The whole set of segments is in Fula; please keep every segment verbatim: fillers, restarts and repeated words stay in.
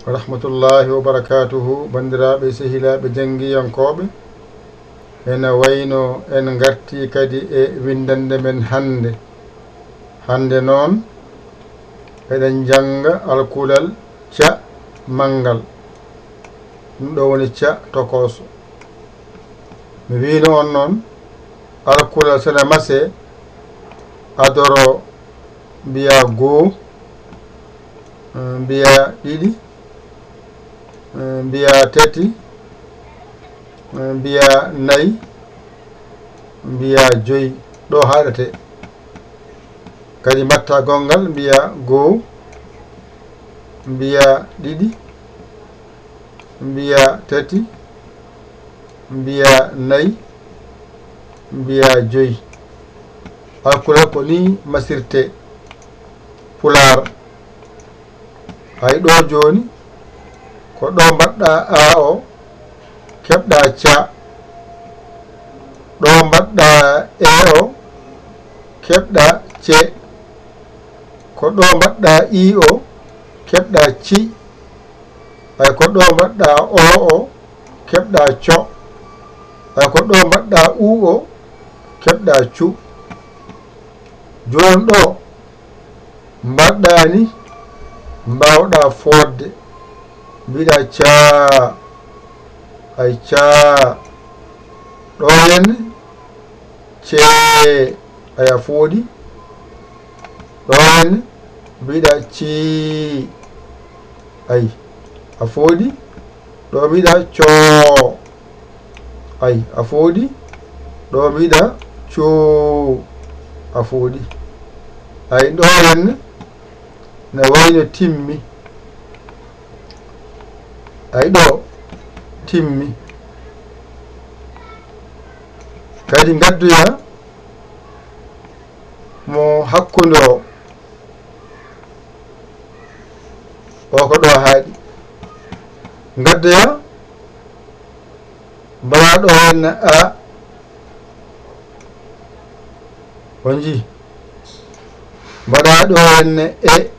Wa rahmatullahi wa barakatuhu. Banndiraaɓe, sehilaaɓe, janngiyankooɓe, ena wayno en ngartii kadi e winndannde men hannde. Hannde noon, eɗen njannga alkulal ca manngal. Ɗum ɗo woni ca tokooso. Mi wiino on noon, alkulal so ene masee, adoro mbiyaa goo, eh, mbiyaa ɗiɗi, eh, mbiyaa tati, eh, mbiyaa nayi, mbiyaa joyi. Ɗo haaɗatee. Kadi mbaɗtaa gonngal, mbiyaa goo, mbiyaa ɗiɗi, mbiyaa tati, mbiyaa nayi, mbiyaa joyi. Alkulal ko nii masirtee. Pulaar. Hay ɗo jooni, ko ɗo mbaɗɗaa a o, keɓɗaa ca. Ɗo mbaɗɗaa e o, keɓɗaa ce. Ko ɗo mbaɗɗaa i o, keɓɗaa ci. Hay ko ɗo mbaɗɗaa o o, keɓɗaa co. Hay ko ɗo mbaɗɗaa u o, keɓɗaa cu. Jooni ɗo mbaɗɗaa ni, mbaawɗaa fooɗde, mbiɗaa caa, hay caa. Ɗo henne, cee, hay a fooɗi. Ɗo henne, mbiɗaa cii, hay a fooɗi. Ɗo mbiɗaa coo, hay a fooɗi. Ɗo mbiɗaa coo, a fooɗi. Hay ɗo henne, ne wayno timmi. Hay ɗo timmi. Kadi ngaddoyaa mo hakkunde o. O ko ɗo haaɗi. Ngaddoyaa, mbaɗaa ɗo henne a. On njii? Mbaɗaa ɗo henne e.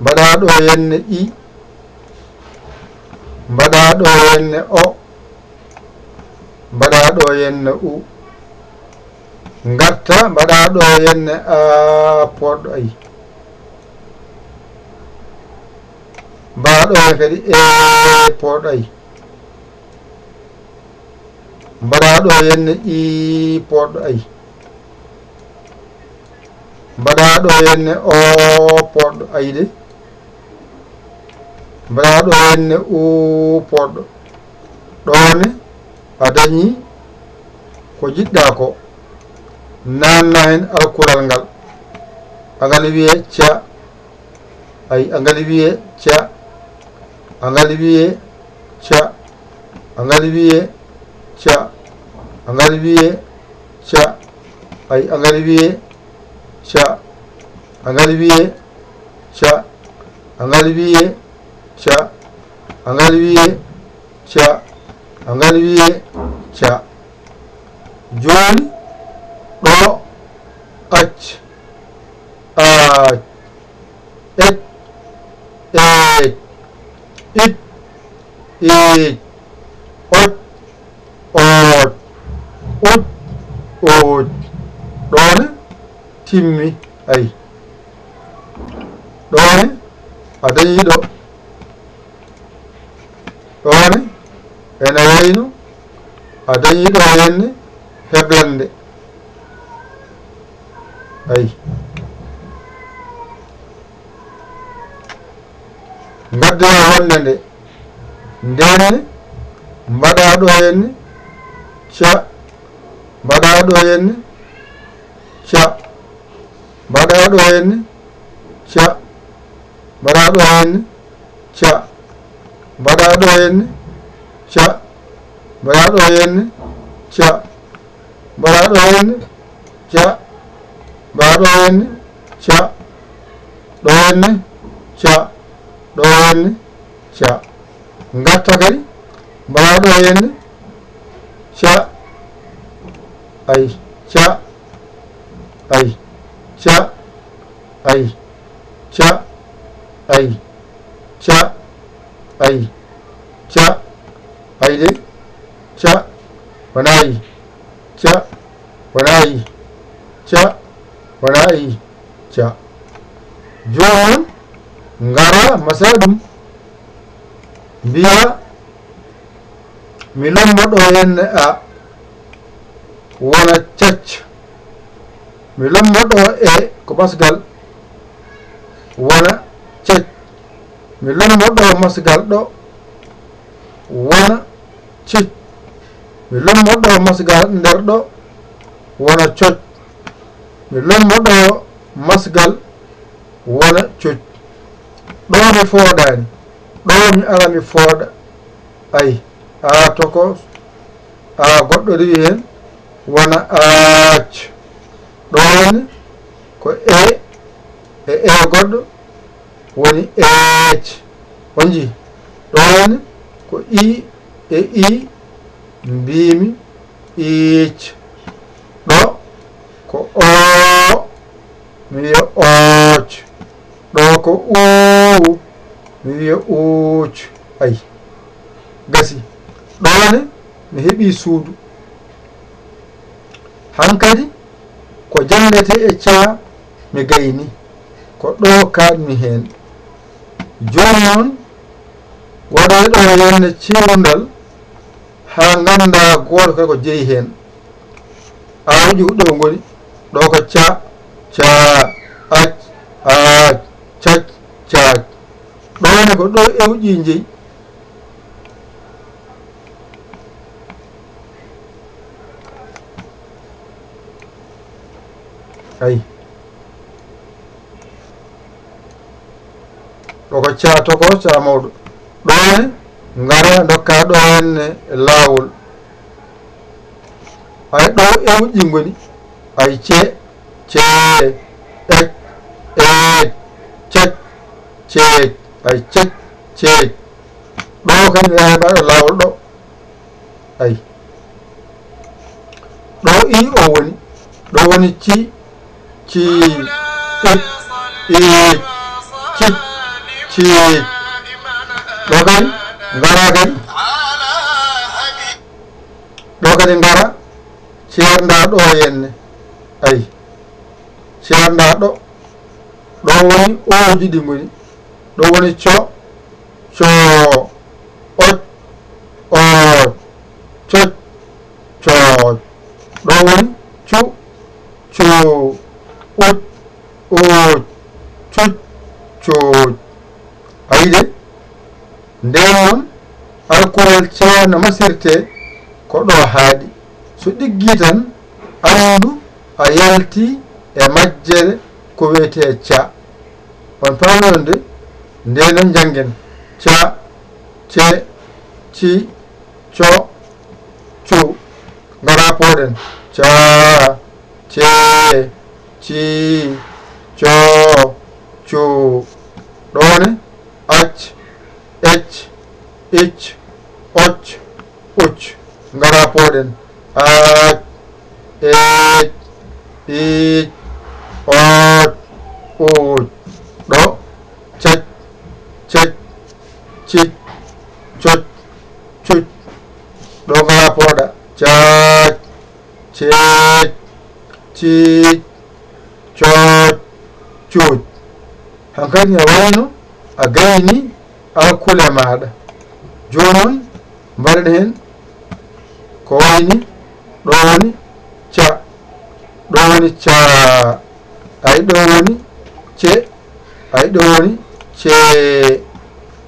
Mbaɗaa ɗo henne i. Mbaɗaa ɗo henne o. Mbaɗaa ɗo henne u. Ngarta, mbaɗaa ɗo henne a pooɗɗo ay. Mbaɗaa ɗo henne kadi e pooɗɗo ay. Mbaɗaa ɗo henne i pooɗɗo ay. Mbaɗaa ɗo henne o pooɗɗo ay de. Mbaɗaa ɗo henne u pooɗɗo. Ɗo ne a dañii ko njiɗɗaa ko. Naatnaa heen alkulal ngal. Angal wiyee ca. Ay, angal wiyee ca. Angal wiyee ca. Angal wiyee ca. Angal wiyee ca. Ay, angal wiyee ca. Angal wiyee ca. Angal wiyee ca. Angal wiyee ca. Angal wiyee ca. Jooni ɗo, ac, aac, ec, eec, ic, iic, oc, ooc, uc, uuc. Ɗo ne timmi, ay. Ɗo ne a dañii ɗo. Ɗo ne ene wayno a dañii ɗo henne heblannde. Ay. Ngaddoyaa wonde nde. Ndeen ne, mbaɗaa ɗo henne ca. Mbaɗaa ɗo henne ca. Mbaɗaa ɗo henne ca. Mbaɗaa ɗo henne ca. Mbaɗaa ɗo henne ca. Mbaɗaa ɗo henne ca. Mbaɗaa ɗo henne ca. Mbaɗaa ɗo henne ca. Ɗo henne ca. Ɗo henne ca. Ngarta kadi. Mbaɗaa ɗo henne ca. Ay, ca. Ay, ca. Ay, ca. Ay, ca, ay, ca, ay de, ca, wona ay, ca, wona ay, ca, wona ay, ca. Jooni noon, ngara, masa ɗum, mbiya, mi lombo ɗo henne a, wona cacc. Mi lombo ɗo e ko masgal, wona cec. Mi lombo ɗo masgal ɗo, wona cec. Mi lombo ɗo masgal nder ɗo, wona coc. Mi lombo ɗo masgal, wona coc. Ɗo mi fooɗaani. Ɗo mi ara mi fooɗa. Ay, a tokos, a goɗɗo rewi heen, wona aac. Ɗo woni ko e, e, e goɗɗo woni eec. On njii? Ɗo woni ko i, e i, mbiimi iic. Ɗo ko oo, mi wiya ooc. Ɗo ko uu, mi wiya uuc. Ay, gasi. Ɗo ne, mi heɓii suudu. Hankadi, ko janngetee e ca mi gayni, ko ɗo kaaɗmi heen. Jooni noon, waɗoy ɗo yande ceerundal, haa nganndaa gooto kadi ko jeyi heen. Aawƴu ɗo ngoni, ɗo ko ca, ca, ac, aac, cac, caac. Ɗo ne ko ɗo ewƴi njeyi. Ay. Ɗo ko ca toko, ca mawɗo. Ɗo ne, ngara ndokka ɗo henne laawol. Ay, ɗo ewƴi ngoni. Ay, ce, ce, ec, eec, cec, ceec. Ay, cec, ceec. Ɗo kadi ngara mbaɗa laawol ɗo. Ay. Ɗo i o woni. Ɗo woni ci, ci, ic, iic, cic, ciic. Ɗo kadi, ngara kadi. Ɗo kadi ngara, ceernda ɗo henne. Ay. Ceernda ɗo. Ɗo woni ooji ɗi ngoni. Ɗo woni co, coo, oc, ooc, coc, cooc. Ɗo woni cu, cuu, uc, uuc, cuc, cuuc. A yiɗi? Ndeen noon, alkulal ca no masirtee ko ɗo haaɗi. So ɗiggii tan, anndu a yaltii e majjere ko wiyetee ca. On paami on de? Ndeen noon njanngen. Ca, ce, ci, co, cu. Ngara pooɗen. Ca, ce, ci, co, cu. Ɗo ne? Ac, ec, ic, oc, uc. Ngara pooɗen. Aac, eec, iic, ooc, uuc. Ɗo, cac, cec, cic, coc, cuc. Ɗo ngara pooɗa. Caac, ceec, ciic, cooc, cuuc. Hankadi ne wayno a gayni alkule maaɗa. Jooni noon, mbaɗen heen ko wayni ɗo woni ca, ɗo woni caa, ay ɗo woni ce, ay ɗo woni cee,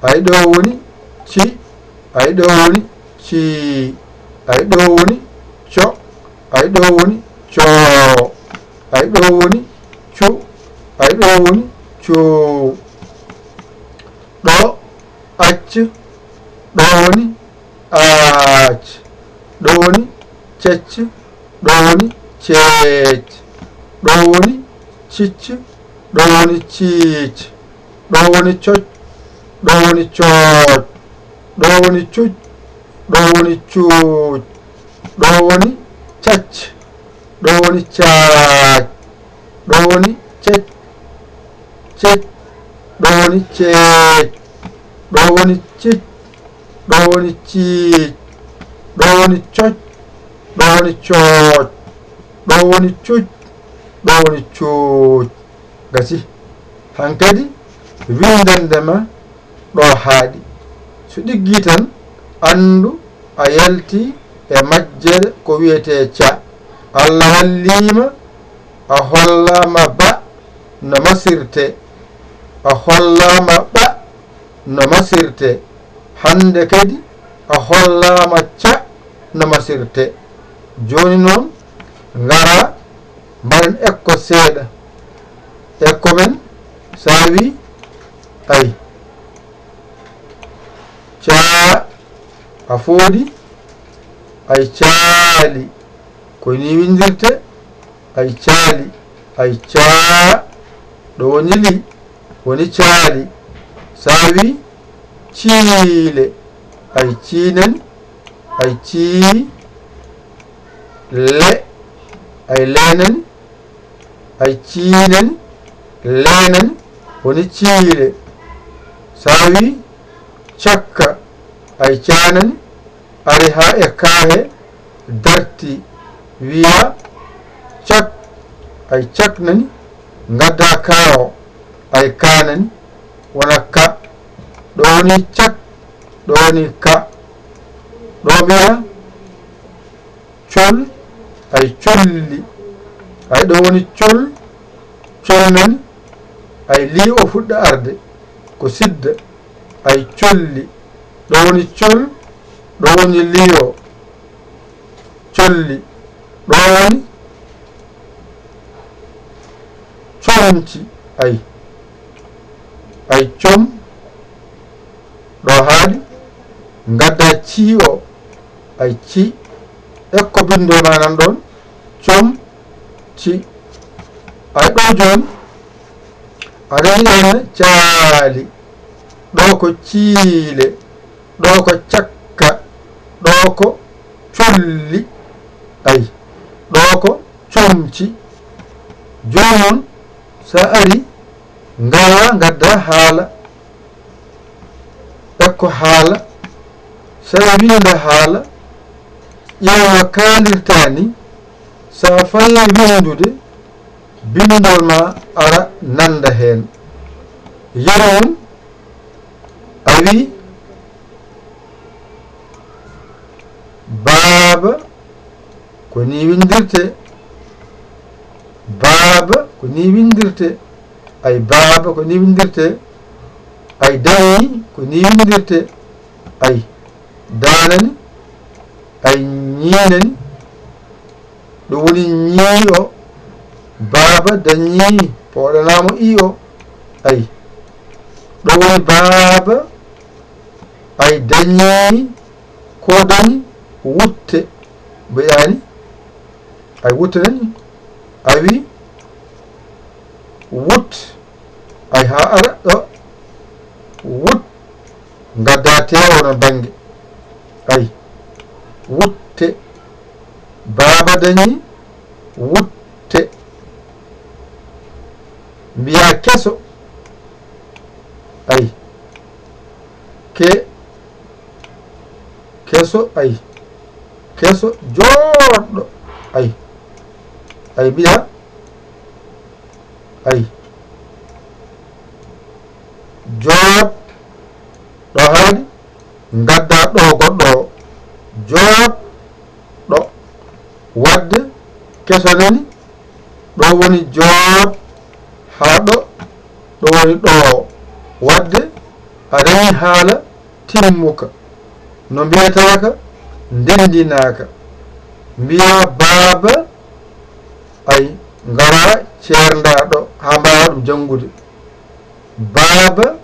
ay ɗo woni ci, ay ɗo woni cii, ay ɗo woni co, ay ɗo woni coo, ay ɗo woni cu, ay ɗo woni cuu. Ɗo, acc, ɗo woni aac, ɗo woni cecc, ɗo woni ceec, ɗo woni cicc, ɗo woni ciic, ɗo woni coc, ɗo woni cooc, ɗo woni cuc, ɗo woni cuuc, ɗo woni cacc, ɗo woni caac, ɗo woni cec, cec, Ɗo woni ceec. Ɗo woni cic. Ɗo woni ciic. Ɗo woni coc. Ɗo woni cooc. Ɗo woni cuc. Ɗo woni cuuc. Gasi. Hankadi winndande ma ɗo haaɗi. So ɗiggii tan, anndu a yalti e majjere ko wiyetee ca. Allah halliima, a hollaama ba no masirte. A hollaama ɓa no masirte. Hannde kadi a hollaama ca no masirte. Jooni noon, ngara mbaɗen ekko seeɗa. Ekko men, so a wii, ay, caa, a fooɗi, ay, caali. Ko ni winndirte, ay, caali, ay, caa. Ɗo woni li, woni caali. So a wii, ciile, ay, ciinani, ay, cii, le, ay, leenani, ay, ciinani, leenani, woni ciile. So a wii, cakka, ay, caanani, ari haa e kaahe, darti, wiya, cak, ay, caknani, ngadda kaawo, ay, kaanani, wona ka. Ɗo woni cak, ɗo woni ka. Ɗo mbiya, col, ay, colli. Ay, ɗo woni col, col nani. Ay, lii o fuɗɗa arde. Ko sidda. Ay, colli. Ɗo woni col, ɗo woni lii o. Colli. Ɗo woni comci. Ay. Ay, com. Ɗo haaɗi, ngadda ci o, ay, ci. Ekko binndol ma nan ɗon, com, ci. Ay, ɗo jooni, aɗa yiɗana caali. Ɗo ko ciile, ɗo ko cakka, ɗo ko colli, ay, ɗo ko comci. Jooni noon, so a ari, ngara ngadda haala. Ekko haala, so a winnda haala, ƴeewa kaalirta ni, so a fayi winndude, binndol ma ara nannda heen. Yeru mum, a wii, baaba, ko ni winndirte. Baaba, ko ni winndirte. Ay, baaba, ko ni winndirte. Ay, dañi, ko ni winndirte. Ay, daanani. Ay, ñiinani. Ɗum woni ñii o. Baaba dañi, pooɗanaama i o. Ay, ɗum woni baaba. Ay, dañi, ko dañi, wutte. Mbeɗaani. Ay, wutte nani. A wi, wut. Ay, haa ara ɗo. Wut. Ngadda te onon bannge. Ay, wutte. Baaba dañi, wutte. Mbiya keso. Ay. Ke, keso, ay. Keso jooɗɗo. Ay. Ay, mbiya. Ay. Jooɗ. Ɗo haaɗi. Ngadda ɗo goɗɗo o. Jooɗ. Ɗo. Waɗde keso nani. Ɗo woni jooɗ. Haa ɗo. Ɗo woni ɗo. Waɗde a rewi haala timmuka. No mbiyataaka, ndenndinaaka. Mbiya baaba, ay, ngara ceernda ɗo haa mbaawa ɗum janngude. Baaba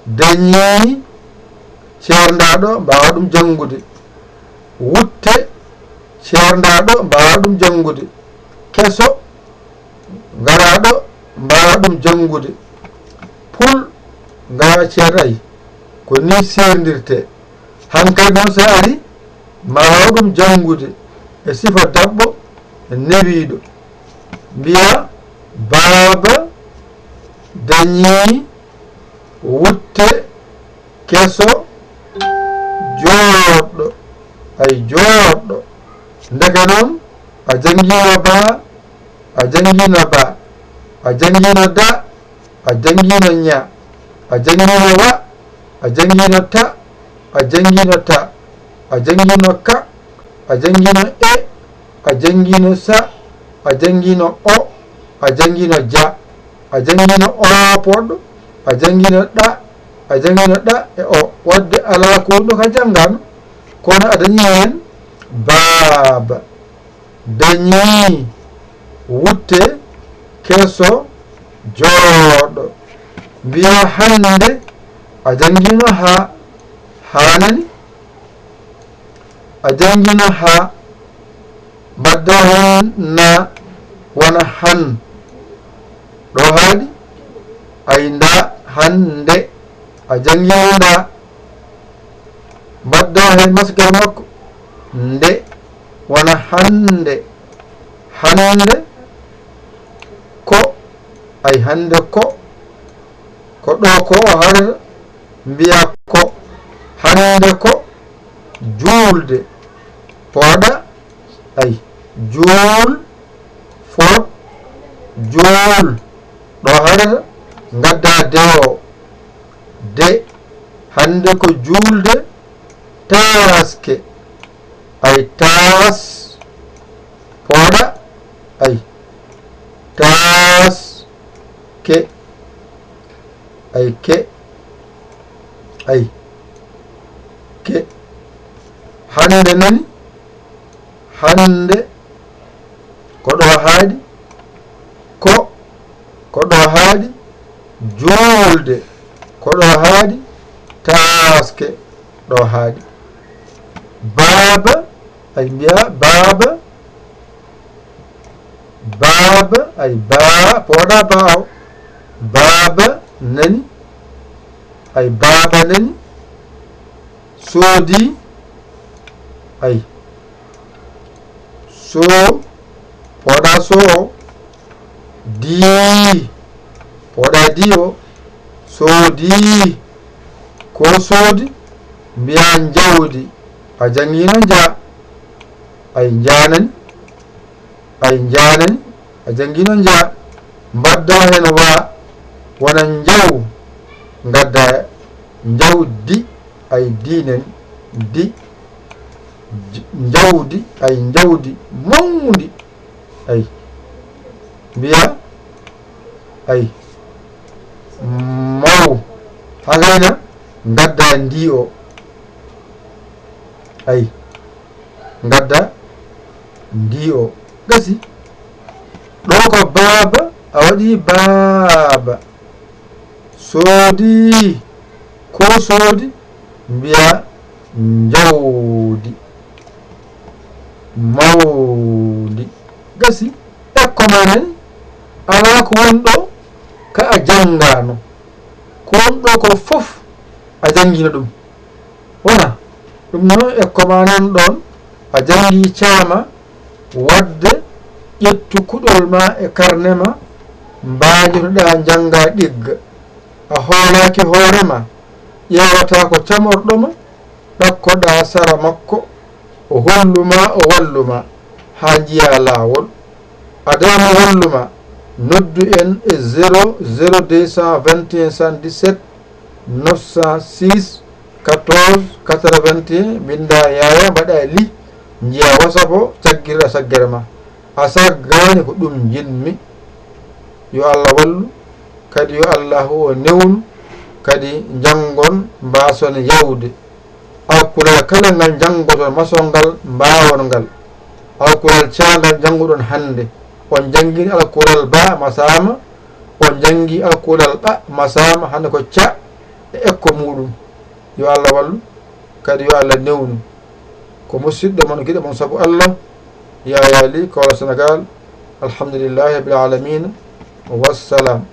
dañi ceernda ɗo mbaawa ɗum janngude. Wutte ceernda ɗo mbaawa ɗum janngude. Keso ngara ɗo mbaawa ɗum janngude. Pul ngara ceeray. Ko ni seerndirte. Hankadi noon so a ari, ma waaw ɗum janngude e sifa daɓɓo newiiɗo. Mbiya, baaba dañi Wutte, keso, jooɗɗo. Ay, jooɗɗo. Ndeke noon, a janngiino baa, a janngiino baa, a janngiino da, a janngiino ña, a janngiino wa, a janngiino ta, a janngiino ta, a janngiino ka, a janngiino e, a janngiino sa, a janngiino o, a janngiino ja, a janngiino o poɗɗo, a janngiino ɗa, a janngiino ɗa e o. Waɗde alaa ko wonɗo ka janngaano, kono a dañii heen baaba. Dañii wutte, keso, jooɗɗo. Mbiyaa hannde a janngiino haa, haa nani? A janngiino haa, mbaɗda heen na wona han. Ɗo haaɗi, ay nda hannde. A janngiino nda. Mbaɗda heen maskara makko. Nde wona hannde. Hannde ko, ay hannde ko. Ko ɗo ko o harata, mbiya ko. Hannde ko juulde. Pooɗa, ay, juul, foot, juul. Ɗo harata, ngadda de o. De, hannde ko juulde taaske. Ay, taas, pooɗa, ay, taas, ke, ay, ke, ay, ke. Hannde nani, hannde, ko ɗo haaɗi, ko, ko ɗo haaɗi, juulde, ko ɗo haaɗi, taaske, ɗo haaɗi. Baaba, ay mbiya baaba, baaba, ay baa, pooɗa baa o. Baaba nani, ay baaba nani, soodi, ay, so, pooɗa so o, dii, pooɗa dii o, soodi, ko soodi, mbiya njawdi, a janngiino nja, ay njanani, ay njanani, a janngiino nja, mbaɗda heen wa, wona njaw, ngadda njawdi, ay diinen, di, j-, njawdi, ay njawdi mawndi, ay, mbiya, ay, maw, hagayna, ngadda ndi o, ay, ngadda ndi o, gasi. Ɗo ko baaba, a waɗi baaba. Soodi, ko soodi, mbiya njawdi. Mawdi. Gasi, ekko ma nani, alaa ko woni ɗo ka a janngaano. Ko woni ɗo ko fof a janngiino ɗum. Wona ɗum noon, e ko ma nan ɗoon, a janngii caama, waɗde ƴettu kuɗol ma e karne ma, mbaajotoɗaa njanngaa ɗigga. A hoolaaki hoore ma, ƴeewataa ko camorɗo ma, ɗakkoɗaa sara makko, o hollu ma, o wallu ma, haa njiyaa laawol. Adee mo wallu ma, noddu en e zéro zéro deux cent vingt et un soixante-dix-sept neuf cent six quatorze quatre-vingt-un, mbinndaa Yaaya, mbaɗaa li, njiyaa WhatsApp o, caggirɗaa saggere ma. A saggaani, ko ɗum njiɗmi. Yo Allah wallu, kadi yo Allah o newnu, kadi njanngon mbaason yawde. Alkulal kala ngal njanngoton, mason ngal mbaawon ngal. Alkulal ca ngal njannguɗon hannde. On njanngini alkulal ba masaama, on njanngi alkulal ɓa masaama, hannde ko ca e ekko muuɗum. Yo Allah wallu, kadi yo Allah newnu. Ko musiɗɗo mon, giɗo mon sabu Allah, Yaya Ly, Kawla Senegal. Alhamdulillahi rabbil alamina. Wassalam.